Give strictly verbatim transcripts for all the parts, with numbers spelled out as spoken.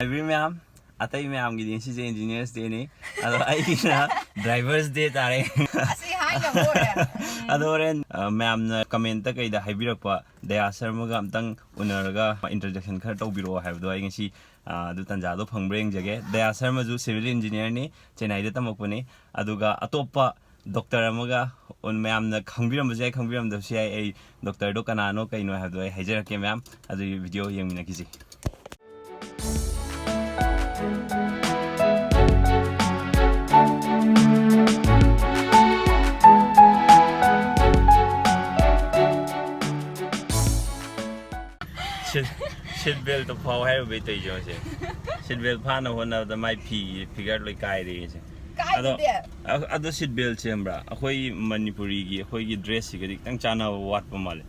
ꯍꯥꯏꯕꯤꯌꯨ ꯃꯌꯥꯝ, ꯑꯇꯩ ꯃꯌꯥꯝꯒꯤꯗꯤ ꯉꯁꯤꯁꯦ Engineers Day ꯅꯤ, ꯑꯗꯣ ꯑꯩꯒꯤꯅ Drivers Day ꯇꯥꯔꯦ꯫ ꯑꯁꯤ ꯍꯥꯏꯅꯕ ꯑꯣꯏꯔꯦ꯫ ꯑꯗꯣ ꯍꯣꯔꯦꯟ ꯑ, ꯃꯌꯥꯝꯅ comment ꯀꯩꯗ ꯍꯥꯏꯕꯤꯔꯛꯄ ꯗꯌꯥ ꯁꯔꯃꯒ ꯑꯝꯇꯪ ꯎꯅꯔꯒ introduction ꯈꯔ ꯇꯧꯕꯤꯔꯛꯑꯣ ꯍꯥꯏꯕꯗꯣ ꯑꯩ ꯉꯁꯤ ꯑ, ꯑꯗꯨ ꯇꯥꯟꯖꯥꯗꯣ ꯐꯪꯕ꯭ꯔꯥ ꯌꯦꯡꯖꯒꯦ꯫ ꯗꯌꯥ ꯁꯔꯃꯁꯨ civil engineer ꯅꯤ, ꯆꯦꯟꯅꯥꯏꯗ ꯇꯝꯃꯛꯄꯅꯤ꯫ ꯑꯗꯨꯒ ꯑꯇꯣꯞꯄ doctor ꯑꯃꯒ ꯎꯟ-, ꯃꯌꯥꯝꯅ ꯈꯪꯕꯤꯔꯝꯕꯁꯨ ꯌꯥꯏ, ꯈꯪꯕꯤꯔꯝꯗꯕꯁꯨ ꯌꯥꯏ꯫ ꯑꯩ doctor ꯗꯣ ꯀꯅꯥꯅꯣ ꯀꯩꯅꯣ ꯍꯥꯏꯕꯗꯣ ꯑꯩ ꯍꯥꯏꯖꯔꯛꯀꯦ ꯃꯌꯥꯝ, ꯑꯗꯨꯒꯤ video ꯌꯦꯡꯃꯤꯟꯅꯈꯤꯁꯤ꯫ Seat belt ꯇꯣ ꯐꯥꯎ ꯍꯥꯏꯔꯨꯕꯩ ꯇꯧꯔꯤꯁꯦ ꯃꯁꯦ꯫ Seat belt ꯐꯥꯅꯕ ꯍꯣꯠꯅꯕꯗ ꯃꯥꯏ ꯐꯤꯒꯤ figure ꯂꯣꯏ ꯀꯥꯏꯔꯦ ꯁꯦ꯫ ꯑꯗꯣ ꯀꯥꯏꯗꯦ꯫ ꯑ-, ꯑꯗꯣ seat belt ꯁꯦ ꯈꯪꯕ꯭ꯔꯥ? ꯑꯩꯈꯣꯏ ꯃꯅꯤꯄꯨꯔꯤꯒꯤ ꯑꯩꯈꯣꯏꯒꯤ dress ꯁꯤꯒꯗꯤ ꯈꯤꯇꯪ ꯆꯥꯟꯅꯕ ꯋꯥꯠꯄ ꯃꯥꯜꯂꯦ꯫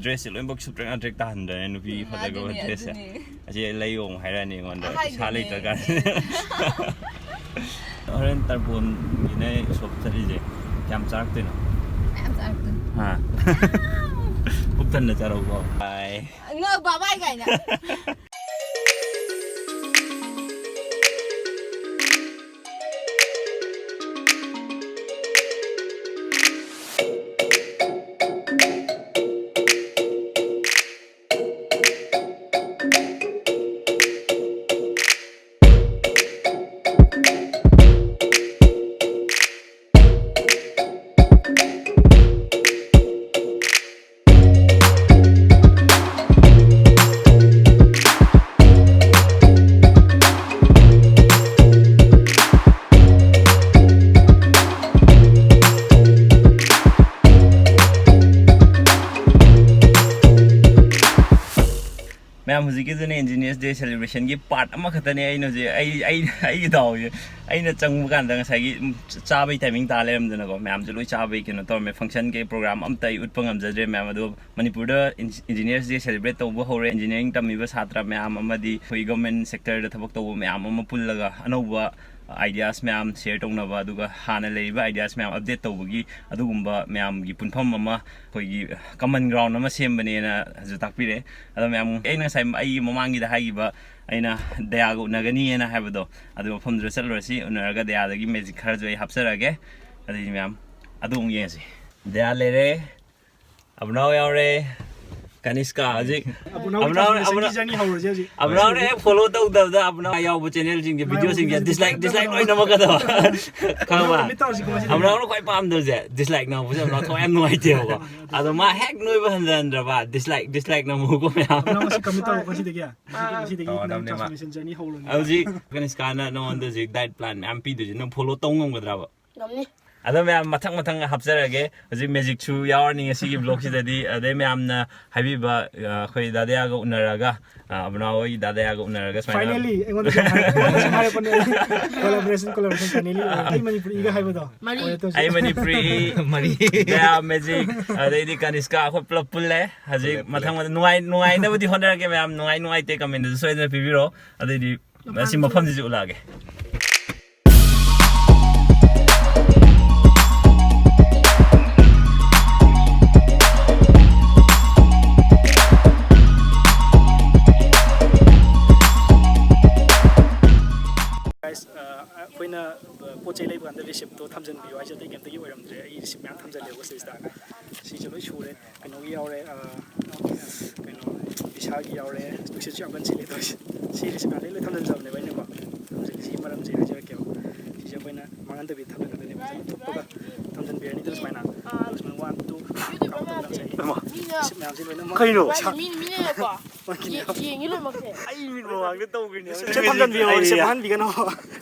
Dress ꯁꯦ ꯂꯣꯏꯅꯃꯛ ꯁꯨꯞꯇ꯭ꯔꯦꯛ ꯅꯥꯇ꯭ꯔꯦꯛ ꯇꯥꯍꯟꯗ꯭ꯔꯅꯦ, ꯅꯨꯄꯤ ꯎꯝ, ꯐꯖꯈ꯭ꯔꯕ ꯑꯗꯨꯅꯦ, dress ꯁꯦ꯫ ꯑꯗꯨꯅꯦ꯫ ꯑꯁꯤ ꯂꯩꯌꯣ ꯑꯃꯨꯛ ꯍꯥꯏꯔꯛꯑꯅꯤ ꯑꯩꯉꯣꯟꯗ, ꯄꯩꯁꯥ ꯍꯥꯏꯗꯨꯅꯦ꯫ ꯂꯩꯇ꯭ꯔꯀꯥꯟꯗ꯫ ꯍꯣꯔꯦꯟ ꯇꯔꯄꯣꯟꯒꯤꯅꯦ ꯎꯁꯣꯞ ꯆꯠꯂꯤꯁꯦ꯫ ꯀꯌꯥꯝ ꯆꯥꯔꯛꯇꯣꯏꯅꯣ? ꯃꯌꯥꯝ ꯆꯥꯔꯛꯇꯣꯏꯅꯤ꯫ ꯍꯥ? ꯄꯨꯛ ꯊꯟꯅ ꯆꯥꯔꯛꯎꯀꯣ꯫ Bye꯫ ꯅꯣ, bye bye ꯀꯥꯏꯅ꯫ ꯃꯌꯥꯝ, ꯍꯧꯖꯤꯛꯀꯤꯗꯨꯅ Engineers Day celebration ꯒꯤ part ꯑꯃꯈꯛꯇꯅꯦ꯫ ꯑꯩꯅ ꯍꯧꯖꯤꯛ ꯑꯩ, ꯑꯩ, ꯑꯩꯒꯤ ꯗꯥꯎꯁꯦ, ꯑꯩꯅ ꯆꯪꯕ ꯀꯥꯟꯗ ꯉꯁꯥꯏꯒꯤ, ꯎꯝ, ꯆꯥꯕꯩ timing ꯇꯥ ꯂꯩꯔꯝꯗꯅꯀꯣ, ꯃꯌꯥꯝꯁꯦ ꯂꯣꯏ ꯆꯥꯕꯩ ꯀꯩꯅꯣ ꯇꯧꯔꯝꯃꯦ꯫ Function ꯀꯩ program ꯑꯝꯇ ꯑꯩ ꯎꯠꯄ ꯉꯝꯖꯗ꯭ꯔꯦ ꯃꯌꯥꯝ꯫ ꯑꯗꯣ ꯃꯅꯤꯄꯨꯔꯗ ꯏꯟ-, Engineers Day celebrate ꯇꯧꯕ ꯍꯧꯔꯦ꯫ Engineering ꯇꯝꯃꯤꯕ ꯁꯥꯇ꯭ꯔ ꯃꯌꯥꯝ ꯑꯃꯗꯤ ꯑꯩꯈꯣꯏ government sector ꯗ ꯊꯕꯛ ꯇꯧꯕ ꯃꯌꯥꯝ ꯑꯃ ꯄꯨꯜꯂꯒ ꯑꯅꯧꯕ ideas ꯃꯌꯥꯝ share ꯇꯧꯅꯕ, ꯑꯗꯨꯒ ꯍꯥꯟꯅ ꯂꯩꯔꯤꯕ ideas ꯃꯌꯥꯝ update ꯇꯧꯕꯒꯤ ꯑꯗꯨꯒꯨꯝꯕ ꯃꯌꯥꯝꯒꯤ ꯄꯨꯟꯐꯝ ꯑꯃ, ꯑꯩꯈꯣꯏꯒꯤ common ground ꯑꯃ ꯁꯦꯝꯕꯅꯦꯅꯁꯨ ꯇꯥꯛꯄꯤꯔꯦ꯫ ꯑꯗꯣ ꯃꯌꯥꯝ, ꯑꯩꯅ ꯉꯁꯥꯏ ꯑꯩꯒꯤ ꯃꯃꯥꯡꯒꯤꯗ ꯍꯥꯏꯈꯤꯕ, ꯑꯩꯅ ꯗꯌꯥꯒ ꯎꯅꯒꯅꯤꯅ ꯍꯥꯏꯕꯗꯣ, ꯑꯗꯨ ꯃꯐꯝꯗꯨꯗ ꯆꯠꯂꯨꯔꯁꯤ꯫ ꯎꯅꯔꯒ ꯗꯌꯥꯗꯒꯤ magic ꯈꯔꯁꯨ ꯑꯩ ꯍꯥꯞꯆꯔꯛꯑꯒꯦ꯫ ꯑꯗꯨꯗꯤ ꯃꯌꯥꯝ ꯑꯗꯨ ꯑꯃꯨꯛ ꯌꯦꯡꯉꯁꯤ꯫ ꯗꯌꯥ ꯂꯩꯔꯦ, ꯑꯕꯨꯅꯥꯎ ꯌꯥꯎꯔꯦ, ꯀꯅꯤꯁꯀꯥ ꯍꯧꯖꯤꯛ ꯑꯕꯨꯅꯥꯎꯒꯤ ꯑꯕꯨꯅꯥꯎ-, transformation ꯑꯕꯨꯅꯥꯎ-, ꯒꯤ journey ꯍꯧꯔꯁꯦ ꯍꯧꯖꯤꯛ꯫ ꯑꯕꯨꯅꯥꯎꯅ ꯍꯦꯛ follow ꯇꯧꯗꯕꯗ ꯑꯕꯨꯅꯥꯎ ꯌꯥꯎꯕ channel ꯁꯤꯡꯁꯦ, ꯃꯥ video ꯁꯤꯡꯁꯦ ꯌꯥꯎꯕ dislike, dislike dislike ꯂꯣꯏ ꯅꯝꯃꯛꯀꯗꯕ꯫ ꯈꯪꯉꯕ? Commit ꯇꯧꯔꯁꯤꯀꯣ ꯉꯁꯤꯗꯤ꯫ ꯑꯕꯨꯅꯥꯎꯅ ꯈ꯭ꯋꯥꯏ ꯄꯥꯝꯗꯕꯁꯦ dislike ꯅꯝꯕꯁꯦ, ꯑꯕꯨꯅꯥꯎ ꯊꯋꯥꯏ ꯌꯥꯝ ꯅꯨꯡꯉꯥꯏꯇꯦꯕꯀꯣ꯫ ꯑꯗꯣ ꯃꯥ ꯍꯦꯛ ꯅꯣꯏꯕ ꯍꯟꯊꯍꯟꯗ꯭ꯔꯕ dislike, dislike ꯅꯝꯃꯨꯀꯣ ꯃꯌꯥꯝ꯫ ꯑꯕꯨꯅꯥꯎ ꯉꯁꯤ commit ꯇꯧꯔꯣ ꯉꯁꯤꯗꯒꯤ꯫ ꯉꯁꯤꯗꯒꯤ ꯇꯧꯔꯗꯕꯅꯦ ꯅꯪ ꯃꯥ꯫ Transformation journey ꯍꯧꯔꯅꯤ꯫ ꯍꯧꯖꯤꯛ ꯀꯅꯤꯁꯀꯥꯅ ꯅꯉꯣꯟꯗ ꯍꯧꯖꯤꯛ diet plan ꯃꯌꯥꯝ ꯄꯤꯗꯣꯏꯁꯦ, ꯅꯪ follow ꯇꯧ ꯉꯝꯒꯗ꯭ꯔꯕ? ꯉꯝꯅꯤ꯫ ꯑꯗꯣ ꯃꯌꯥꯝ ꯃꯊꯪ ꯃꯊꯪ ꯍꯥꯞꯆꯔꯒꯦ꯫ ꯍꯧꯖꯤꯛ magicꯁꯨ ꯌꯥꯎꯔꯅꯤ ꯉꯁꯤꯒꯤ vlogꯁꯤꯗꯗꯤ꯫ ꯑꯗꯩ ꯃꯌꯥꯝꯅ ꯍꯥꯏꯕꯤꯕ, ꯑ, ꯑꯩꯈꯣꯏ ꯗꯥꯗꯥꯒ ꯎꯅꯔꯒ, ꯑ, ꯑꯕꯨꯅꯥꯎ ꯍꯣꯏ ꯗꯥꯗꯥꯒ ꯎꯅꯔꯒ ꯁꯨꯃꯥꯏꯅ Finally, ꯑꯩꯉꯣꯟꯗꯁꯨ ꯍꯥꯏ-, ꯑꯩꯉꯣꯟꯗꯁꯨ ꯍꯥꯏꯔꯛꯄꯅꯦ꯫ Collaboration, collaboration finally ꯑꯣꯏꯔꯦ꯫ ꯑꯩ ꯃꯅꯤꯄꯨꯔꯤꯒ ꯍꯥꯏꯕꯗꯣ꯫ ꯃꯔꯤ꯫ ꯑꯣꯏꯔꯦ ꯇꯧꯁꯤ꯫ ꯑꯩ ꯃꯅꯤꯄꯨꯔꯤ, ꯃꯔꯤ꯫ ꯗꯌꯥ, magic, ꯑꯗꯩꯗꯤ ꯀꯅꯤꯁꯀꯥ, ꯑꯩꯈꯣꯏ ꯄꯨꯂꯞ ꯄꯨꯜꯂꯦ꯫ ꯍꯧꯖꯤꯛ ꯄꯨꯜꯂꯦ, ꯄꯨꯜꯂꯦ꯫ ꯃꯊꯪ ꯃꯊꯪ ꯅꯨꯡꯉꯥꯏ-, ꯅꯨꯡꯉꯥꯏꯅꯕꯗꯤ ꯍꯣꯠꯅꯔꯛꯀꯦ ꯃꯌꯥꯝ꯫ ꯅꯨꯡꯉꯥꯏ ꯅꯨꯡꯉꯥꯏꯇꯦ commentꯗꯁꯨ ꯁꯣꯏꯗꯅ ꯄꯤꯕꯤꯔꯛꯑꯣ꯫ ꯑꯗꯩꯗꯤ ꯃꯐꯝꯁꯦ ꯃꯁꯤ ꯃꯐꯝꯁꯤꯁꯨ ꯎꯠꯂꯛꯑꯒꯦ꯫ Guys, ꯑ, ꯑꯩꯈꯣꯏꯅ ꯄꯣꯠ ꯆꯩ ꯂꯩꯕ ꯀꯥꯟꯗ receiptꯇꯣ ꯊꯝꯖꯤꯟꯕꯤꯌꯨ ꯍꯥꯏꯁꯦ ꯑꯇꯩ ꯀꯩꯝꯇꯒꯤ ꯑꯣꯏꯔꯝꯗ꯭ꯔꯦ꯫ ꯑꯩ receipt ꯃꯌꯥꯝ ꯊꯝꯖꯤꯜꯂꯦꯕꯀꯣ ꯁꯤꯁꯤꯗ꯫ ꯁꯤꯁꯨ ꯂꯣꯏ ꯁꯨꯔꯦ꯫ ꯀꯩꯅꯣꯒꯤ ꯌꯥꯎꯔꯦ, ꯑ, ꯀꯩꯅꯣ, ꯚꯤꯁꯥꯒꯤ ꯌꯥꯎꯔꯦ꯫ ꯅꯨꯡꯁꯤꯠꯁꯨ ꯌꯥꯝ ꯀꯟꯅ ꯁꯤꯠꯂꯦ ꯇꯧꯔꯤꯁꯦ꯫ ꯁꯤ receipt ꯃꯌꯥꯝ ꯂꯣꯏ ꯊꯝꯖꯤꯟꯖꯕꯅꯦꯕ ꯑꯩꯅꯀꯣ꯫ ꯊꯝꯖꯤꯜꯂꯤꯁꯤꯒꯤ ꯃꯔꯝꯁꯦ ꯍꯥꯏꯖꯔꯛꯀꯦꯕ꯫ ꯁꯤꯁꯦ ꯑꯩꯈꯣꯏꯅ ꯃꯥꯡꯍꯟꯗꯕꯤꯗ ꯊꯝꯖꯤꯟꯒꯗꯣꯏꯅꯦꯕ꯫ ꯐꯖꯅ ꯊꯨꯞꯄꯒ ꯊꯝꯖꯤꯟꯕꯤꯔꯅꯤꯗꯅ ꯁꯨꯃꯥꯏꯅ꯫ ꯑꯗꯨꯒ ꯁꯨꯃꯥꯏꯅ one, two, ꯀꯥꯞꯄ ꯃꯇꯝꯗ ꯉꯁꯥꯏꯒꯤ ꯃꯤꯅ receipt ꯃꯌꯥꯝꯁꯦ ꯂꯣꯏꯅꯃꯛ ꯀꯩꯅꯣ? ꯃꯤꯅ, ꯃꯤꯅ, ꯃꯤꯅꯁꯦꯀꯣ꯫ ꯌꯦ-, ꯌꯦꯡꯉꯤ ꯂꯣꯏꯅꯃꯛꯁꯦ꯫ ꯑꯩ ꯃꯤꯠ ꯃꯃꯥꯡꯗ ꯇꯧꯈ꯭ꯔꯤꯅꯦ꯫ ꯁꯦ ꯊꯝꯖꯟꯕꯤꯌꯣ, ꯑꯩ ꯁꯦ ꯃꯥꯡꯍꯟꯕꯤꯒꯅꯣ꯫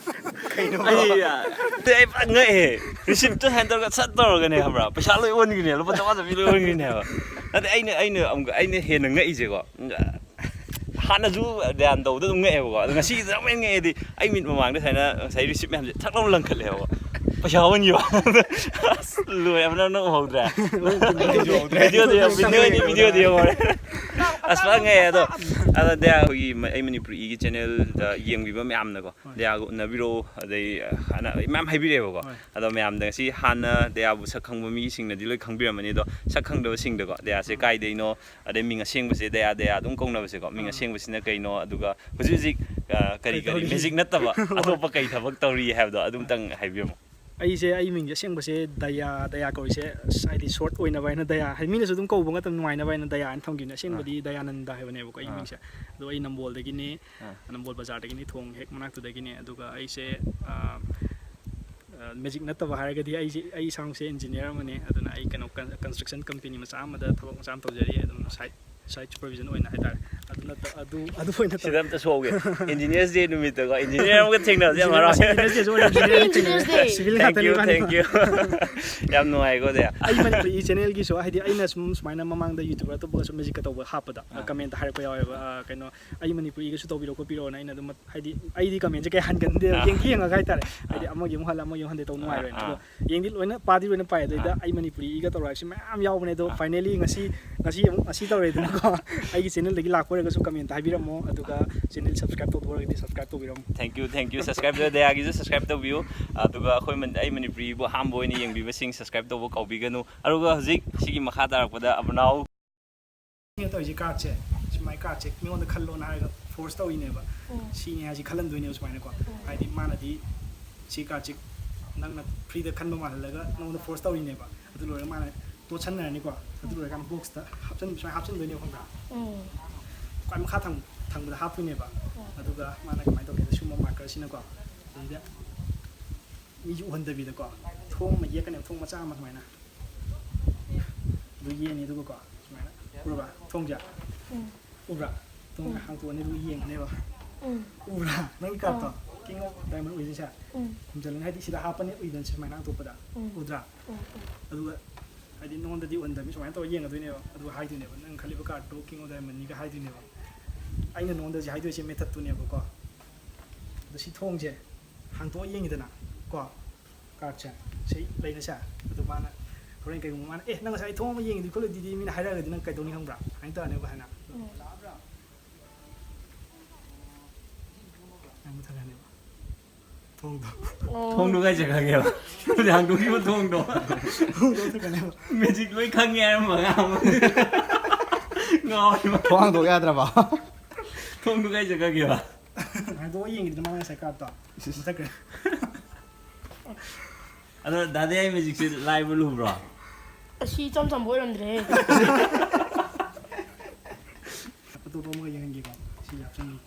ꯀꯩꯅꯣ? ꯑꯩ, ꯑꯩ ꯐꯖꯅ ꯉꯛꯑꯦ꯫ Receiptꯇꯣ ꯁꯨꯃꯥꯏꯅ ꯇꯧꯔꯒ ꯁꯠ ꯇꯧꯔꯒꯅꯦ, ꯈꯪꯕ꯭ꯔꯥ? ꯄꯩꯁꯥ ꯂꯣꯏ ꯑꯣꯟꯈ꯭ꯔꯤꯅꯦ, ꯂꯨꯄꯥ ꯆꯥꯝꯃꯉꯥ ꯆꯥꯝꯃꯔꯤ ꯂꯣꯏ ꯑꯣꯟꯈ꯭ꯔꯤꯅꯦ ꯍꯥꯏꯕ꯫ ꯅꯠꯇꯦ, ꯑꯩꯅ, ꯑꯩꯅ ꯑꯃꯨꯛ, ꯑꯩꯅ ꯍꯦꯟꯅ ꯉꯛꯏꯁꯦꯀꯣ, ꯍꯥꯟꯅꯁꯨ ꯗꯌꯥꯟ ꯇꯧꯕꯗ ꯑꯗꯨꯝ ꯉꯛꯑꯦꯕꯀꯣ, ꯑꯗꯣ ꯉꯁꯤꯒꯤꯗ ꯑꯃꯨꯛ ꯍꯦꯟꯅ ꯉꯛꯑꯦꯗꯤ, ꯑꯩ ꯃꯤꯠ ꯃꯃꯥꯡꯗ ꯁꯨꯃꯥꯏꯅ ꯉꯁꯥꯏ receipt ꯃꯌꯥꯝꯁꯦ ꯊꯛ ꯂꯥꯎꯅ ꯂꯪꯈꯠꯂꯦꯕꯀꯣ꯫ ꯄꯩꯁꯥ ꯑꯣꯟꯈꯤꯕ꯫ ꯑꯁ, ꯂꯣꯏꯔꯦ, ꯑꯃꯅ ꯅꯪ ꯎꯍꯧꯗ꯭ꯔꯦ꯫ ꯚꯤꯗꯤꯑꯣꯗꯤ ꯌꯦꯡꯉꯣ, ꯚꯤꯗꯤꯑꯣꯗꯤ ꯌꯦꯡꯉꯣ, ꯚꯤꯗꯤꯑꯣꯗꯤ ꯌꯦꯡꯉꯣ꯫ ꯑꯁ, ꯐꯖꯅ ꯉꯛꯑꯦ ꯑꯗꯣ꯫ ꯑꯗꯣ ꯗꯌꯥ, ꯑꯩꯈꯣꯏꯒꯤ ꯃ-, ꯑꯩ ꯃꯅꯤꯄꯨꯔꯤꯒꯤ ꯆꯦꯅꯦꯜꯗ ꯌꯦꯡꯕꯤꯕ ꯃꯌꯥꯝꯅꯀꯣ, ꯍꯣꯏ꯫ ꯗꯌꯥꯒ ꯎꯅꯕꯤꯔꯛꯑꯣ, ꯑꯗꯩ, ꯑ, ꯍꯥꯟꯅ ꯃꯌꯥꯝ ꯍꯥꯏꯕꯤꯔꯛꯑꯦꯕꯀꯣ꯫ ꯍꯣꯏ꯫ ꯑꯗꯣ ꯃꯌꯥꯝꯗ ꯉꯁꯤ ꯍꯥꯟꯅ ꯗꯌꯥꯕꯨ ꯁꯛ ꯈꯪꯕ ꯃꯤꯁꯤꯡꯅꯗꯤ ꯂꯣꯏ ꯈꯪꯕꯤꯔꯝꯃꯅꯤ, ꯑꯗꯣ ꯁꯛ ꯈꯪꯗꯕꯁꯤꯡꯗꯀꯣ, ꯗꯌꯥꯁꯦ ꯎꯝ꯫ ꯀꯥꯏꯗꯩꯅꯣ, ꯑꯗꯩ ꯃꯤꯡ ꯑꯁꯦꯡꯕꯁꯦ ꯗꯌꯥ, ꯗꯌꯥ ꯑꯗꯨꯝ ꯀꯧꯅꯕꯁꯦꯀꯣ, ꯃꯤꯡ ꯑꯥ꯫ ꯑꯁꯦꯡꯕꯁꯤꯅ ꯀꯩꯅꯣ, ꯑꯗꯨꯒ ꯍꯧꯖꯤꯛ ꯍꯧꯖꯤꯛ, ꯑ, ꯀꯔꯤ ꯀꯔꯤ ꯀꯔꯤ ꯇꯧꯔꯤ? ꯃꯦꯖꯤꯛ ꯅꯠꯇꯕ ꯑꯇꯣꯞꯄ ꯀꯩ ꯊꯕꯛ ꯇꯧꯔꯤ ꯍꯥꯏꯕꯗꯣ ꯑꯗꯨꯝꯇꯪ ꯍꯥꯏꯕꯤꯔꯝꯃꯣ꯫ ꯑꯩꯁꯦ, ꯑꯩ ꯃꯤꯡꯁꯦ ꯑꯁꯦꯡꯕꯁꯦ ꯗꯌꯥ, ꯗꯌꯥ ꯀꯧꯔꯤꯁꯦ, ꯑꯁ, ꯍꯥꯏꯗꯤ ꯁꯣꯔꯠ ꯑꯣꯏꯅꯕ ꯍꯥꯏꯅ ꯗꯌꯥ, ꯍꯥꯏꯗꯤ ꯃꯤꯅꯁꯨ ꯑꯗꯨꯝ ꯀꯧꯕ ꯉꯥꯛꯇ ꯅꯨꯡꯉꯥꯏꯅꯕ ꯍꯥꯏꯅ ꯗꯌꯥ ꯍꯥꯏꯅ ꯊꯝꯈꯤꯕꯅꯦ꯫ ꯑꯥ꯫ ꯑꯁꯦꯡꯕꯗꯤ ꯗꯌꯥꯅꯟꯗ ꯍꯥꯏꯕꯅꯦꯕꯀꯣ ꯑꯩꯒꯤ ꯑꯥ꯫ ꯃꯤꯡꯁꯦ꯫ ꯑꯗꯣ ꯑꯩ ꯅꯝꯕꯣꯜꯗꯒꯤꯅꯦ, ꯑꯥ꯫ ꯅꯝꯕꯣꯜ ꯕꯖꯥꯔꯗꯒꯤꯅꯤ, ꯊꯣꯡ ꯍꯦꯛ ꯃꯅꯥꯛꯇꯨꯗꯒꯤꯅꯦ꯫ ꯑꯗꯨꯒ ꯑꯩꯁꯦ, ꯑꯥ, ꯑꯥ, ꯃꯦꯖꯤꯛ ꯅꯠꯇꯕ ꯍꯥꯏꯔꯒꯗꯤ ꯑꯩꯁꯦ, ꯑꯩ ꯏꯁꯥꯃꯛꯁꯦ ꯏꯟꯖꯤꯅꯤꯌꯥꯔ ꯑꯃꯅꯦ꯫ ꯑꯗꯨꯅ ꯑꯩ ꯀꯩꯅꯣ, ꯀꯟ-, ꯀꯟꯁꯇ꯭ꯔꯛꯁꯟ ꯀꯝꯄꯦꯅꯤ ꯃꯆꯥ ꯑꯃꯗ ꯊꯕꯛ ꯃꯆꯥ ꯑꯃ ꯇꯧꯖꯔꯤ, ꯑꯗꯨꯝ ꯁꯥꯏꯠ ꯁꯥꯏꯠ ꯁꯨꯄꯔꯚꯤꯖꯟ ꯑꯣꯏꯅ ꯍꯥꯏꯇꯥꯔꯦ꯫ ꯑꯗꯨ ꯅꯠꯇ-, ꯑꯗꯨ, ꯑꯗꯨ ꯑꯣꯏꯅ ꯇꯧ-, ꯁꯤꯗ ꯑꯝꯇ ꯁꯣꯛꯍꯧꯒꯦ꯫ ꯏꯟꯖꯤꯅꯤꯌꯔꯁ ꯗꯦ ꯅꯨꯃꯤꯠꯇꯀꯣ, ꯏꯟꯖꯤꯅꯤꯌꯔ ꯑꯃꯒ ꯊꯦꯡꯅꯕꯁꯦ ꯌꯥꯝ ꯍꯔꯥꯎꯋꯦ꯫ ꯏꯟꯖꯤꯅꯤꯌꯔꯁ ꯗꯦꯁꯨ ꯑꯣꯏꯅ ꯏꯟꯖꯤꯅꯤꯌꯔ ꯊꯦꯡꯅꯔꯦ꯫ Engineers day. Civil Thank you, ꯉꯥꯛꯇꯅꯤ thank ꯏꯕꯥꯅꯤ꯫ You꯫ ꯌꯥꯝ ꯅꯨꯡꯉꯥꯏꯀꯣ, ꯗꯌꯥ꯫ ꯑꯩ ꯃꯅꯤꯄꯨꯔꯤ ꯆꯦꯅꯦꯜꯒꯤꯁꯨ, ꯍꯥꯏꯗꯤ, ꯑꯩꯅ ꯁꯨꯝ ꯁꯨꯃꯥꯏꯅ ꯃꯃꯥꯡꯗ ꯌꯨꯇ꯭ꯌꯨꯕꯔ ꯑꯇꯣꯞꯄꯒꯁꯨ ꯃꯦꯖꯤꯛꯀ ꯇꯧꯕ ꯍꯥꯞꯄꯗ, ꯑꯥ꯫ ꯀꯃꯦꯟꯇ ꯍꯥꯏꯔꯛꯄ ꯌꯥꯎꯋꯦꯕ, ꯑꯥ, ꯀꯩꯅꯣ, "ꯑꯩ ꯃꯅꯤꯄꯨꯔꯤꯒꯁꯨ ꯇꯧꯕꯤꯔꯣ ꯈꯣꯠꯄꯤꯔꯣꯅ", ꯑꯩꯅ ꯑꯗꯨꯝ, ꯍꯥꯏꯗꯤ, ꯑꯩꯗꯤ ꯀꯃꯦꯟꯁꯦ ꯀꯌꯥ ꯍꯟꯒꯟꯗꯦꯕ, ꯑꯥ꯫ ꯌꯦꯡꯗꯤ ꯌꯦꯡꯉꯒ ꯍꯥꯏꯇꯥꯔꯦ꯫ ꯍꯥꯏꯗꯤ, ꯑꯥ꯫ ꯑꯃꯒꯤ ꯑꯃꯨꯛ ꯍꯜꯂ, ꯑꯃꯒꯤ ꯑꯃꯨꯛ ꯍꯟꯗꯦ ꯇꯧ ꯑꯥ, ꯅꯨꯡꯉꯥꯏꯔꯣꯏꯅ꯫ ꯑꯥ꯫ ꯑꯗꯣ ꯌꯦꯡꯗꯤ ꯂꯣꯏꯅ, ꯄꯥꯗꯤ ꯂꯣꯏꯅ ꯄꯥꯏ꯫ ꯑꯗꯩꯗ ꯑꯥ꯫ ꯑꯩ ꯃꯅꯤꯄꯨꯔꯤꯒ ꯇꯧꯔꯛꯑꯁꯤ ꯃꯌꯥꯝ ꯌꯥꯎꯕꯅꯦ꯫ ꯑꯗꯣ ꯑꯥ꯫ Finally ꯉꯁꯤ, ꯉꯁꯤ ꯑꯃꯨꯛ, ꯉꯁꯤ ꯇꯧꯔꯦꯗꯅꯀꯣ꯫ ꯑꯩꯒꯤ ꯆꯦꯅꯦꯜꯗꯒꯤ ꯂꯥꯛꯄ ꯑꯣꯏꯔꯒꯁꯨ ꯀꯃꯦꯟꯇ ꯍꯥꯏꯕꯤꯔꯝꯃꯣ, ꯑꯗꯨꯒ ꯆꯦꯅꯦꯜ ꯁꯕꯁꯀ꯭ꯔꯥꯏꯕ ꯇꯧꯗꯕ ꯑꯣꯏꯔꯒꯗꯤ ꯁꯕꯁꯀ꯭ꯔꯥꯏꯕ ꯇꯧꯕꯤꯔꯝꯃꯣ꯫ Thank you, thank you꯫ Subscribe ꯇꯧ-, ꯗꯌꯥꯒꯤꯁꯨ ꯁꯕꯁꯀ꯭ꯔꯥꯏꯕ ꯇꯧꯕꯤꯌꯨ꯫ ꯑꯗꯨꯒ ꯑꯩꯈꯣꯏ ꯃꯟ-, ꯑꯩ ꯃꯅꯤꯄꯨꯔꯤꯕꯨ ꯑꯍꯥꯟꯕ ꯑꯣꯏꯅ ꯌꯦꯡꯕꯤꯕꯁꯤꯡ ꯁꯕꯁꯀ꯭ꯔꯥꯏꯕ ꯇꯧꯕ ꯀꯥꯎꯕꯤꯒꯅꯨ꯫ ꯑꯗꯨꯒ ꯍꯧꯖꯤꯛ ꯁꯤꯒꯤ ꯃꯈꯥ ꯇꯥꯔꯛꯄꯗ ꯑꯕꯅꯥꯎ꯫ ꯑꯩꯅ ꯇꯧꯔꯤꯁꯦ ꯀꯥꯔꯠꯁꯦ, ꯁꯨꯃꯥꯏꯅ ꯀꯥꯔꯠꯁꯦ ꯃꯤꯉꯣꯟꯗ ꯈꯜꯂꯣꯅ ꯍꯥꯏꯔꯒ ꯐꯣꯔꯁ ꯇꯧꯔꯤꯅꯦꯕ꯫ ꯎꯝ꯫ ꯁꯤꯅꯤ ꯍꯥꯏꯁꯤ ꯈꯜꯍꯟꯗꯣꯏꯅꯦꯕ ꯁꯨꯃꯥꯏꯅꯀꯣ꯫ ꯎꯝ꯫ ꯍꯥꯏꯗꯤ ꯃꯥꯅꯗꯤ ꯁꯤ ꯀꯥꯔꯠꯁꯦ ꯅꯪꯅ ꯐ꯭ꯔꯤꯗ ꯈꯟꯕ ꯃꯥꯜꯍꯜꯂꯒ ꯅꯉꯣꯟꯗ ꯐꯣꯔꯁ ꯇꯧꯔꯤꯅꯦꯕ꯫ ꯑꯗꯨ ꯂꯣꯏꯔꯒ ꯃꯥꯅ ꯇꯣꯠꯁꯟꯅꯔꯅꯤꯀꯣ꯫ ꯑꯗꯨ ꯎꯝ꯫ ꯂꯣꯏꯔꯀꯥꯟꯗ ꯕꯣꯛꯁꯇ ꯍꯥꯞꯆꯟ-, ꯁꯨꯃꯥꯏꯅ ꯍꯥꯞꯆꯟꯗꯣꯏꯅꯦꯕ, ꯈꯪꯕ꯭ꯔꯥ? ꯎꯝ꯫ ꯈ꯭ꯋꯥꯏ ꯃꯈꯥ ꯊꯪ-, ꯊꯪꯕꯗ ꯍꯥꯞꯇꯣꯏꯅꯦꯕ꯫ ꯎꯝ꯫ ꯑꯗꯨꯒ ꯃꯥꯅ ꯀꯃꯥꯏꯅ ꯇꯧꯒꯦꯗ, ꯁꯤꯒꯨꯝꯕ ꯃꯥꯔꯀꯔꯁꯤꯅꯀꯣ, ꯑꯗꯩꯗ ꯃꯤꯁꯨ ꯎꯍꯟꯗꯕꯤꯗꯀꯣ, ꯊꯣꯡ ꯑꯃ ꯌꯦꯛꯀꯅꯦꯕ, ꯊꯣꯡ ꯃꯆꯥ ꯑꯃ ꯁꯨꯃꯥꯏꯅ꯫ ꯑꯗꯨ ꯌꯦꯛꯑꯅꯤ, ꯑꯗꯨꯒꯀꯣ, ꯁꯨꯃꯥꯏꯅ꯫ ꯎꯔꯕ? ꯊꯣꯡꯁꯦ? ꯎꯝ꯫ ꯎꯕ꯭ꯔꯥ? ꯊꯣꯡꯁꯦ ꯎꯝ꯫ ꯍꯥꯡꯇꯣꯛꯑꯅꯤ, ꯑꯗꯨꯒ ꯌꯦꯡꯉꯅꯦꯕ꯫ ꯎꯝ꯫ ꯎꯕ꯭ꯔꯥ? ꯅꯪꯒꯤ ꯀꯥꯔꯠꯇꯣ? ꯑꯥ꯫ King of Diamond ꯑꯣꯏꯗꯣꯏꯁꯦ? ꯎꯝ꯫ ꯈꯨꯝꯖꯤꯜꯂꯅꯤ, ꯍꯥꯏꯗꯤ ꯁꯤꯗ ꯍꯥꯞꯄꯅꯤ, ꯎꯏꯗꯅ ꯁꯨꯃꯥꯏꯅ ꯍꯥꯡꯇꯣꯛꯄꯗ꯫ ꯎꯝ꯫ ꯎꯗ꯭ꯔꯥ? ꯎꯝ, ꯎꯝ꯫ ꯑꯗꯨꯒ, ꯍꯥꯏꯗꯤ ꯅꯉꯣꯟꯗꯗꯤ ꯎꯍꯟꯗꯕꯤ ꯁꯨꯃꯥꯏꯅ ꯇꯧꯔ ꯌꯦꯡꯒꯗꯣꯏꯅꯦꯕ꯫ ꯑꯗꯨꯒ ꯍꯥꯏꯗꯣꯏꯅꯦꯕ, ꯅꯪ ꯈꯜꯂꯤꯕ ꯀꯥꯔꯠꯇꯣ King of Diamondꯅꯤꯒ ꯍꯥꯏꯗꯣꯏꯅꯦꯕ꯫ ꯑꯩꯅ ꯅꯉꯣꯟꯗ ꯍꯧꯖꯤꯛ ꯍꯥꯏꯗꯣꯏꯁꯦ methodꯇꯨꯅꯦꯕꯀꯣ꯫ ꯑꯗꯣ ꯁꯤ ꯊꯣꯡꯁꯦ ꯍꯥꯡꯇꯣꯛꯑ ꯌꯦꯡꯉꯤꯗꯅ ꯀꯣ, ꯀꯥꯔꯠꯁꯦ ꯁꯤ ꯂꯩꯅꯁꯦ꯫ ꯑꯗꯨ ꯃꯥꯅ ꯍꯣꯔꯦꯟ ꯀꯩꯒꯨꯝꯕ ꯃꯥꯅ "ꯑꯦ, ꯅꯪ ꯉꯁꯥꯏ ꯊꯣꯡ ꯑꯃ ꯌꯦꯡꯉꯤꯗꯨꯗꯤ ꯈꯣꯠꯂꯤꯗꯨꯗꯤ" ꯃꯤꯅ ꯍꯥꯏꯔꯛꯑꯒꯗꯤ ꯅꯪ ꯀꯩꯗꯧꯅꯤ ꯈꯪꯕ꯭ꯔꯥ? ꯁꯨꯃꯥꯏꯅ ꯇꯧꯔꯅꯦꯕ ꯍꯥꯏꯅ꯫ ꯎꯝ꯫ ꯅꯪ ꯃꯨꯊꯠꯂꯅꯦꯕ ꯊꯣꯡꯗꯣ꯫ ꯑꯣ꯫ ꯊꯣꯡꯗꯣ ꯀꯥꯏ ꯆꯠꯈ꯭ꯔꯒꯦꯕ? ꯍꯧꯖꯤꯛ ꯍꯥꯡꯗꯣꯛꯈꯤꯕ ꯊꯣꯡꯗꯣ꯫ ꯊꯣꯡꯗꯣ ꯃꯨꯊꯠꯈ꯭ꯔꯅꯦꯕ꯫ ꯃꯦꯖꯤꯛ ꯂꯣꯏ ꯈꯪꯉꯦ ꯍꯥꯏꯔꯝꯃꯒ ꯑꯃꯨꯛ ꯉꯥꯎꯔꯦ ꯃꯥ꯫ ꯊꯣꯡ ꯍꯥꯡꯗꯣꯛ ꯌꯥꯗ꯭ꯔꯕ? ꯊꯣꯡꯗꯣ ꯀꯥꯏ ꯆꯠꯈ꯭ꯔꯒꯦꯕ? ꯍꯥꯡꯗꯣꯛꯑ ꯌꯦꯡꯒꯦꯗꯅ ꯃꯥ ꯉꯁꯥꯏ ꯀꯥꯔꯠꯇꯣ꯫ ꯏꯁ, ꯏꯁ꯫ ꯃꯨꯊꯠꯈ꯭ꯔꯦ꯫ ꯑꯗꯣ ꯗꯥꯗꯤ ꯑꯩ ꯃꯦꯖꯤꯛꯁꯦ ꯂꯥꯏꯕ꯭ꯔꯣ ꯂꯨꯕ꯭ꯔꯣ? ꯑꯁꯤ ꯏꯆꯝ ꯆꯝꯕ ꯑꯣꯏꯔꯝꯗ꯭ꯔꯦꯍꯦ꯫ ꯑꯇꯣꯞꯄ ꯑꯃꯒ ꯌꯦꯡꯍꯟꯒꯦꯀꯣ꯫ ꯁꯤ ꯍꯥꯞꯆꯟꯒꯦ꯫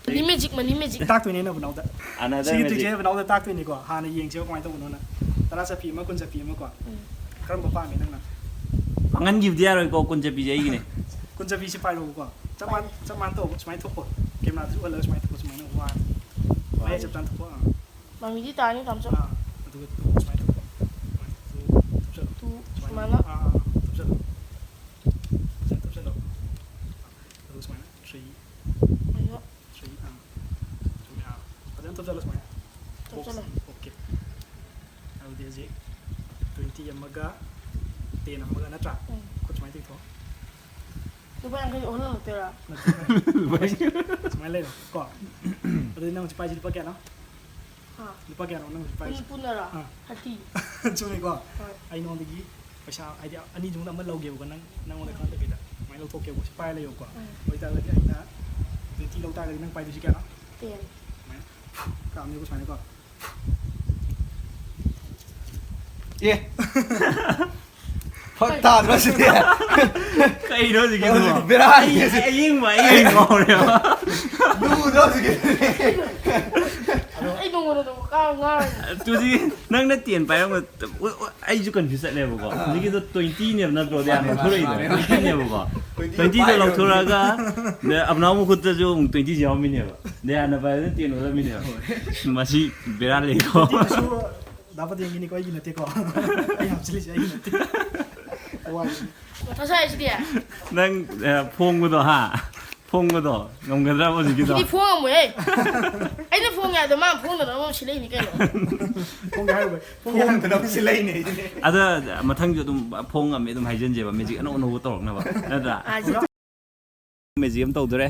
ꯃꯅꯤ ꯃꯦꯖꯤꯛ, ꯃꯅꯤ ꯃꯦꯖꯤꯛ꯫ ꯇꯥꯛꯇꯣꯏꯅꯦ ꯑꯩꯅ ꯕꯅꯥꯎꯗ꯫ Another ꯁꯤꯒꯤ magic꯫ ꯇ꯭ꯔꯤꯛꯁꯦ ꯕꯅꯥꯎꯗ ꯇꯥꯛꯇꯣꯏꯅꯤꯀꯣ꯫ ꯍꯥꯟꯅ ꯌꯦꯡꯁꯦꯕ ꯀꯃꯥꯏꯅ ꯇꯧꯕꯅꯣꯅ꯫ ꯇꯔꯥ ꯆꯠꯄꯤ ꯑꯃ, ꯀꯨꯟ ꯆꯠꯄꯤ ꯑꯃꯀꯣ꯫ ꯎꯝ꯫ ꯀꯔꯝꯕ ꯄꯥꯝꯃꯤ ꯅꯪꯅ? ꯄꯥꯡꯍꯟꯈꯤꯕꯗꯤ ꯌꯥꯔꯣꯏꯀꯣ, ꯀꯨꯟ ꯆꯠꯄꯤꯁꯦ ꯑꯩꯒꯤꯅꯦ꯫ ꯀꯨꯟ ꯆꯠꯄꯤꯁꯦ ꯄꯥꯏꯔꯣꯕꯀꯣ꯫ ꯆꯞ ꯃꯥꯟ-, ꯆꯞ ꯃꯥꯟꯅ ꯇꯧꯕ꯫ ꯁꯨꯃꯥꯏꯅ ꯊꯣꯛꯄ꯫ ꯀꯦꯃꯦꯔꯥꯗꯁꯨ ꯎꯍꯜꯂꯒ ꯁꯨꯃꯥꯏꯅ ꯊꯣꯛꯄ, ꯁꯨꯃꯥꯏꯅ ꯋꯥ꯫ ꯋꯥ꯫ ꯃꯌꯥꯏ ꯆꯞ ꯆꯥꯅ ꯊꯣꯛꯄ꯫ ꯑꯥ꯫ ꯃꯃꯤꯗꯤ ꯇꯥꯅꯤ, ꯇꯥꯃꯣ꯫ ꯑꯥ, ꯑꯗꯨꯒ ꯁꯨꯃꯥꯏꯅ ꯇꯧꯕ꯫ ꯁꯨꯃꯥꯏꯅ ꯇꯨ ꯊꯨꯞꯆꯜꯂꯣ꯫ ꯇꯨ ꯁꯨꯃꯥꯏꯅ꯫ ꯁꯨꯃꯥꯏꯅ? ꯑꯥ, ꯑꯥ, ꯑꯥ, ꯊꯨꯞꯆꯜꯂꯣ꯫ ꯁꯨꯃꯥꯏꯅ ꯊꯨꯞꯆꯜꯂꯣ꯫ ꯑꯗꯨꯒ ꯁꯨꯃꯥꯏꯅ ꯊ꯭ꯔꯤ꯫ ꯑꯩꯌꯣ꯫ ꯊ꯭ꯔꯤ, ꯑꯥ꯫ ꯆꯨꯝꯃꯦ, ꯑꯥ꯫ ꯐꯖꯅ ꯊꯨꯞꯆꯜꯂꯣ ꯁꯨꯃꯥꯏꯅ꯫ ꯊꯨꯞꯆꯜꯂꯣ꯫ ꯑꯣꯀꯦ꯫ ꯑꯗꯨꯗꯤ ꯍꯧꯖꯤꯛ ꯇ꯭ꯋꯦꯟꯇꯤ ꯑꯃꯒ ꯇꯦꯟ ꯑꯃꯒ ꯅꯠꯇ꯭ꯔꯥ? ꯎꯝ꯫ ꯈꯨꯠ ꯁꯨꯃꯥꯏꯅ ꯇꯤꯡꯊꯣꯛꯑꯣ꯫ ꯂꯨꯄꯥ ꯌꯥꯡꯈꯩ ꯑꯣꯜꯍꯜꯂꯛꯇꯣꯏꯔꯥ? ꯅꯠꯇꯦ꯫ ꯁꯨꯃꯥꯏꯅ ꯂꯩꯔꯣ ꯀꯣ꯫ ꯑꯗꯨꯗꯤ ꯅꯪ ꯍꯧꯖꯤꯛ ꯄꯥꯏꯁꯤ ꯂꯨꯄꯥ ꯀꯌꯥꯅꯣ? ꯍꯥ? ꯂꯨꯄꯥ ꯀꯌꯥꯅꯣ ꯅꯪ ꯍꯧꯖꯤꯛ ꯄꯥꯏꯁꯤ? ꯄꯨꯟ-, ꯄꯨꯟꯅꯔꯥ? ꯑꯥ꯫ ꯊꯥꯔꯇꯤ꯫ ꯆꯨꯝꯃꯤꯀꯣ? ꯍꯣꯏ꯫ ꯑꯩ ꯅꯉꯣꯟꯗꯒꯤ ꯄꯩꯁꯥ, ꯍꯥꯏꯗꯤ, ꯑꯅꯤꯗꯨ ꯃꯅꯨꯡꯗ ꯑꯃ ꯂꯧꯒꯦꯕꯀꯣ, ꯅꯪ, ꯅꯪꯉꯣꯟꯗ ꯈꯪꯍꯟꯗꯕꯤꯗ꯫ ꯁꯨꯃꯥꯏꯅ ꯂꯧꯊꯣꯛꯀꯦꯕꯀꯣ, ꯁꯤ ꯄꯥꯏꯔ ꯂꯩꯌꯣꯕꯀꯣ꯫ ꯎꯝ꯫ ꯑꯗꯨ ꯑꯣꯏꯇꯥꯔꯒꯗꯤ ꯑꯩꯅ ꯇ꯭ꯋꯦꯟꯇꯤ ꯂꯧ ꯇꯥꯔꯒꯗꯤ ꯅꯪ ꯄꯥꯏꯗꯣꯏꯁꯤ ꯀꯌꯥꯅꯣ? ꯇꯦꯟ꯫ ꯁꯨꯃꯥꯏꯅ ꯀꯥꯝꯅꯦꯕ ꯁꯨꯃꯥꯏꯅꯀꯣ꯫ ꯑꯦ꯫ ꯐꯛ ꯇꯥꯗ꯭ꯔꯣ ꯁꯤꯗꯤ? ꯀꯩꯅꯣ ꯍꯧꯖꯤꯛꯀꯤꯗꯨꯕꯣ? ꯍꯧꯖꯤꯛ ꯕꯦꯔꯥꯅꯤ ꯑꯩ, ꯁꯤ꯫ ꯑꯩ ꯑꯌꯦꯡꯕ ꯑꯩ ꯉꯥꯎꯔꯦꯕ꯫ ꯂꯨꯗ꯭ꯔꯣ ꯍꯧꯖꯤꯛꯀꯤꯗꯨꯗꯤ? ꯑꯩ ꯅꯉꯣꯟꯗ ꯅꯣꯡ ꯀꯥ ꯉꯥꯡ-, ꯇꯨꯗꯤ ꯅꯪꯅ ꯇꯦꯟ ꯄꯥꯏꯔꯝꯕ-, ꯑꯣ, ꯑꯣ, ꯑꯩꯁꯨ confuse ꯆꯠꯂꯦꯕꯀꯣ꯫ ꯑꯥ꯫ ꯍꯧꯖꯤꯛꯀꯤꯗꯣ twenty ꯅꯦꯕ ꯅꯠꯇ꯭ꯔꯣ? ꯃꯥꯅꯦ, ꯃꯥꯅꯦ, ꯂꯧꯊꯣꯔꯛꯏꯗꯣ ꯃꯥꯅꯦ, ꯃꯥꯅꯦ꯫ twenty ꯅꯦꯕꯀꯣ꯫ Twenty ꯇꯣ ꯄꯥꯏꯔꯣ꯫ ꯂꯧꯊꯣꯔꯛꯑꯒ, ꯑꯗ ꯑꯕꯅꯥꯎ ꯃꯈꯨꯠꯇꯁꯨ ꯑꯃꯨꯛ twenty ꯁꯦ ꯌꯥꯎꯔꯝꯃꯤꯅꯦꯕ꯫ ꯗꯌꯥꯅꯟꯗ ꯄꯥꯏꯕꯗꯨꯅ ꯇꯦꯟ ꯑꯣꯜꯂꯝꯃꯤꯅꯦꯕ꯫ ꯍꯣꯏ꯫ ꯃꯁꯤ ꯕꯦꯔꯥ ꯂꯩꯀꯣ꯫ ꯇꯦꯟꯗꯨꯁꯨ ꯗꯥ ꯄꯇꯦꯟꯒꯤꯅꯤꯀꯣ, ꯑꯩꯒꯤ ꯅꯠꯇꯦꯀꯣ꯫ ꯑꯩ ꯍꯥꯞꯆꯤꯜꯂꯤꯁꯦ ꯑꯩꯒꯤ ꯅꯠꯇꯦ꯫ ꯋꯥꯏ꯫ ꯃꯊꯥ ꯁꯥꯏ ꯁꯤꯗꯤ꯫ ꯅꯪ, ꯑ, ꯐꯣꯡꯕꯗꯣ, ꯍꯥ? ꯐꯣꯡꯕꯗꯣ ꯉꯝꯒꯗ꯭ꯔꯥ ꯍꯧꯖꯤꯛꯀꯤꯗꯣ? ꯁꯤꯗꯤ ꯐꯣꯡꯉꯝꯃꯣꯏꯍꯦ꯫ ꯑꯩꯅ ꯐꯣꯡꯉꯦ ꯍꯥꯏꯗꯣ ꯃꯥ ꯐꯣꯡꯗꯅꯕ ꯑꯃꯨꯛ ꯁꯤꯜꯂꯛꯏꯅꯤ ꯀꯩꯅꯣ꯫ ꯐꯣꯡꯒꯦ ꯍꯥꯏꯔꯨꯕꯩ ꯐꯣꯡꯒꯦ ꯍꯥꯏꯔꯨꯕꯩ ꯐꯣꯡꯗꯅꯕ ꯁꯤꯜꯂꯛꯏꯅꯦ ꯑꯩꯗꯤ꯫ ꯑꯗ ꯃꯊꯪꯁꯨ ꯑꯗꯨꯝ ꯐꯣꯡ ꯉꯝꯃꯦ ꯑꯗꯨꯝ ꯍꯥꯏꯖꯟꯁꯦꯕ, ꯃꯦꯖꯤꯛ ꯑꯅꯧ ꯑꯅꯧꯕ ꯇꯧꯔꯛꯅꯕ, ꯅꯠꯇ꯭ꯔꯥ? ꯑꯥ, ꯁꯤ- ꯃꯦꯖꯤꯛ ꯑꯃ ꯇꯧꯗꯣꯔꯦ꯫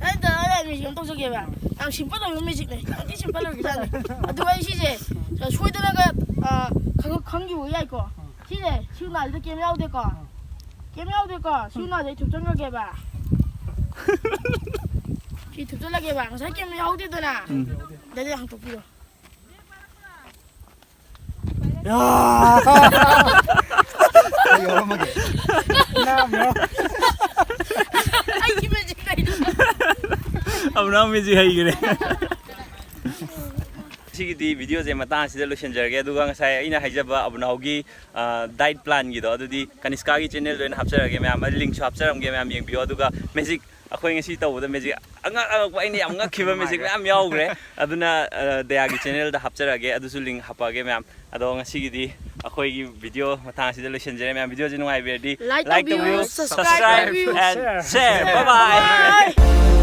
ꯑꯩ ꯇꯧꯔꯦ, ꯃꯦꯖꯤꯛ ꯑꯃ ꯇꯧꯖꯒꯦꯕ꯫ ꯌꯥꯝ ꯁꯤꯝꯄꯜ ꯑꯣꯏꯕ ꯃꯦꯖꯤꯛꯅꯦ, ꯌꯥꯝ ꯊꯤ ꯁꯤꯝꯄꯜ ꯑꯣꯏꯕꯖꯥꯠꯅꯤ꯫ ꯑꯗꯨꯒ ꯑꯩ ꯁꯤꯁꯦ ꯁꯣꯏꯗꯅꯒ ꯑꯥ, ꯈꯪ- ꯈꯪꯈꯤꯕ ꯌꯥꯏꯀꯣ꯫ ꯁꯤꯁꯦ ꯁꯤ ꯎꯅꯥꯁꯤꯗ ꯀꯩꯝ ꯌꯥꯎꯗꯦꯀꯣ꯫ ꯀꯩꯝ ꯌꯥꯎꯗꯦꯀꯣ꯫ ꯁꯤ ꯎꯅꯥꯁꯦ ꯑꯩ ꯊꯨꯞꯆꯟꯈ꯭ꯔꯒꯦꯕ꯫ ꯁꯤ ꯊꯨꯞꯆꯜꯂꯒꯦꯕ꯫ ꯉꯁꯥꯏ ꯀꯩꯝ ꯌꯥꯎꯗꯦꯗꯅ꯫ ꯑꯗꯩꯗꯤ ꯍꯥꯡꯇꯣꯛꯄꯤꯔꯣ꯫ ꯌꯥꯎꯔꯝꯃꯒꯦ꯫ ꯑꯩꯒꯤ ꯃꯦꯖꯤꯛ ꯂꯩꯗꯣ꯫ ꯑꯕꯨꯅꯥꯎ ꯃꯦꯖꯤꯛ ꯍꯩꯈ꯭ꯔꯦ꯫ ꯁꯤꯒꯤꯗꯤ ꯚꯤꯗꯤꯑꯣꯁꯦ ꯃꯇꯥꯡ ꯑꯁꯤꯗ ꯂꯣꯏꯁꯤꯟꯖꯔꯒꯦ꯫ ꯑꯗꯨꯒ ꯉꯁꯥꯏ ꯑꯩꯅ ꯍꯥꯏꯖꯕ ꯑꯕꯨꯅꯥꯎꯒꯤ ꯗꯥꯏꯠ ꯄ꯭ꯂꯥꯟꯒꯤꯗꯣ, ꯑꯗꯨꯗꯤ ꯀꯅꯤꯁꯀꯥꯒꯤ ꯆꯦꯅꯦꯜꯗ ꯑꯣꯏꯅ ꯍꯥꯞꯆꯔꯒꯦ ꯃꯌꯥꯝ, ꯑꯗꯨ ꯂꯤꯡꯁꯨ ꯍꯥꯞꯆꯔꯝꯒꯦ ꯃꯌꯥꯝ, ꯌꯦꯡꯕꯤꯌꯣ꯫ ꯑꯗꯨꯒ ꯃꯦꯖꯤꯛ ꯑꯩꯈꯣꯏ ꯉꯁꯤ ꯇꯧꯕꯗ ꯃꯦꯖꯤꯛ ꯑꯉꯛ ꯑꯉꯛꯄ, ꯑꯩꯅ ꯌꯥꯝ ꯉꯛꯈꯤꯕ ꯃꯦꯖꯤꯛ ꯃꯌꯥꯝ ꯌꯥꯎꯈ꯭ꯔꯦ꯫ ꯑꯗꯨꯅ ꯑ, ꯗꯌꯥꯒꯤ ꯆꯦꯅꯦꯜꯗ ꯍꯥꯞꯆꯔꯛꯑꯒꯦ, ꯑꯗꯨꯁꯨ ꯂꯤꯡ ꯍꯥꯞꯄꯛꯑꯒꯦ ꯃꯌꯥꯝ꯫ ꯑꯗꯣ ꯉꯁꯤꯒꯤꯗꯤ ꯑꯩꯈꯣꯏꯒꯤ ꯚꯤꯗꯤꯑꯣ ꯃꯇꯥꯡ ꯑꯁꯤꯗ ꯂꯣꯏꯁꯤꯟꯖꯔꯦ ꯃꯌꯥꯝ꯫ ꯚꯤꯗꯤꯑꯣꯁꯤ ꯅꯨꯡꯉꯥꯏꯕꯤꯔꯗꯤ Like like ꯇꯧꯕꯤꯌꯨ, ꯇꯧꯕꯤꯌꯨ, subscribe subscribe ꯇꯧꯕꯤꯌꯨ꯫ and share. Bye bye.